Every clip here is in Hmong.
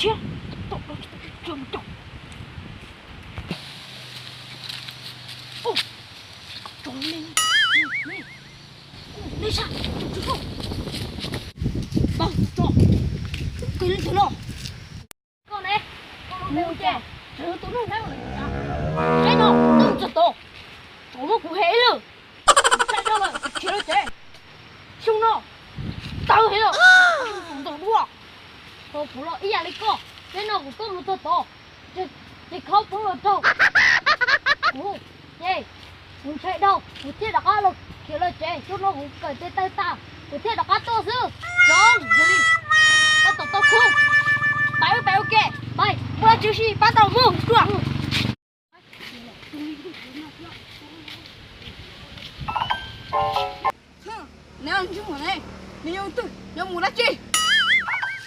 Tshiab, tau tau tau tau tau. Ub, tsov ne, ne, ne sab, tsov, tsov, tsov. Pab, tsov, kws leej twg no? Koj ne, koj lub npe ua cas? Tsov tus nug ne, saib no, nug txog tod, tsov muab kuv hem lawm. Saib rau lawm, khiav lawm ces xyoo no tawg heev lawm. Ntau dua, ho kuv los ib yam li koj, peb no kuv tuaj mus txog tod, ces khaub poob los raug kuv, ces kuv ntshai dhau, kuv thiaj rov qab los khiav lawm ces xyoo no kuv kawm tes taw tas, kuv thiaj rov qab tuaj xwb. Zoo, yog li tab tom tau khub, pais wb pais ua ke, pais, ua tshwm sim pab tau mus tuaj. Neb ntsej muag ne, neb yog leej twg, neb mus dab tsi?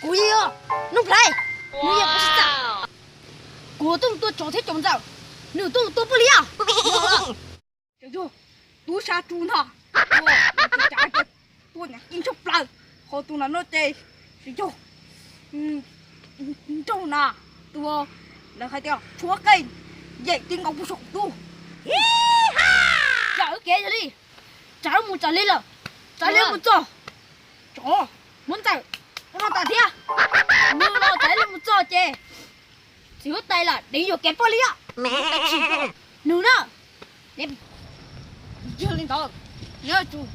Kuv yog Nuj Nplhaib, nws yog kuv sib txawm. Kuv tuaj mus tua tsov thiab cov ntxawm, nws tuaj mus tua poj liab. Cov yog tub sab tsuj ntag, ua cas tuaj nyav ib tshaj plaws, ho tus no no ces tsis yog nraug na, tus lawv hais tias tshuab qeej, yeem tib nkaus puag saum ntuj. Tsam wb kev yog li, tsam wb mus tsam li lawm, tsam li mus txog, tsov muab ntxawm ua no tas thiab, nws los tsam li mus txog ces txiv huab tais lam deev yuam kev poj liab. Nws na, yog li ntawd neb yuav tsum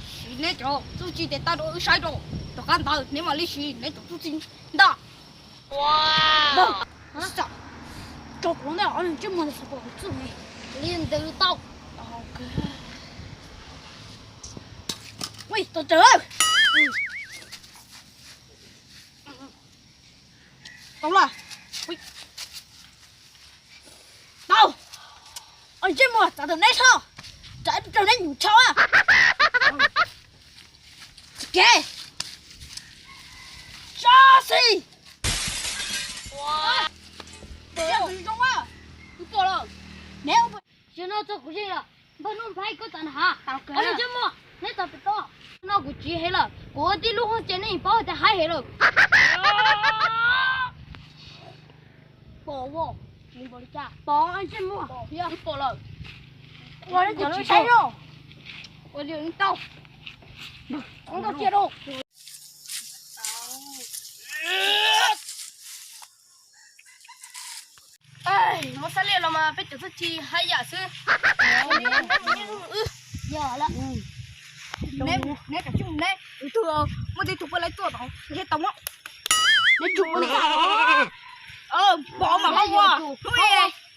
siv neb cov txuj ci tes taw rau wb saib rau, tom qab ntawd neb mam li siv neb cov txuj ci ntag. Tso kuv los ntawm ntsej muag xav pom kuv txuj ne. Li ntawd tau. Ui, tos tsawg. Tau lawm. Tau. Ntsej muag txav tawm neb tso, tsam raug neb nyuam tso. Tsis kev. Tso xis. Zoo, wb pom lawm. Neb ua xyov no tso kuv ze lawm. Npawg Nuj Nplhaib, koj txav na has. Ntsej muag, neb txav pem toj. No kuv tsiv heev lawm, kuv ua tib lub hoob tsev nej yeej paub tias haib heev lawm. Pom, pom li cas? Pom ntsej muag, wb pom lawm. Ua li cas saib os. Ua li tau. Ua tau cia rau. Muab xab liaj los mas peb cov txuj ci haj yam xwb. Neb, neb, neb, wb tug muaj tib tug poj laib tuaj tod, neb tau muab. Neb tsum ua li cas? Pom mas pom ua.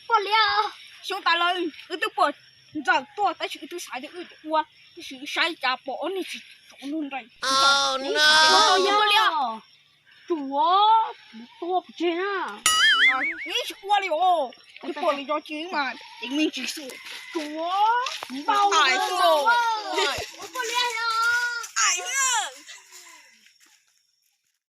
Poj liab, xyoo tas los wb twb pom ntxawm tuaj tab sis wb twb xav tias wb ua, tab sis wb saib cas pom ob niag tsis tsom nug nrees. Poj liab, tsum ua, tua pov tseg na. Ib tsis ua li os, twb pom li cov tsis mas ces me ntsis xwb. Tsum ua, npau tais xwb. Poj liab,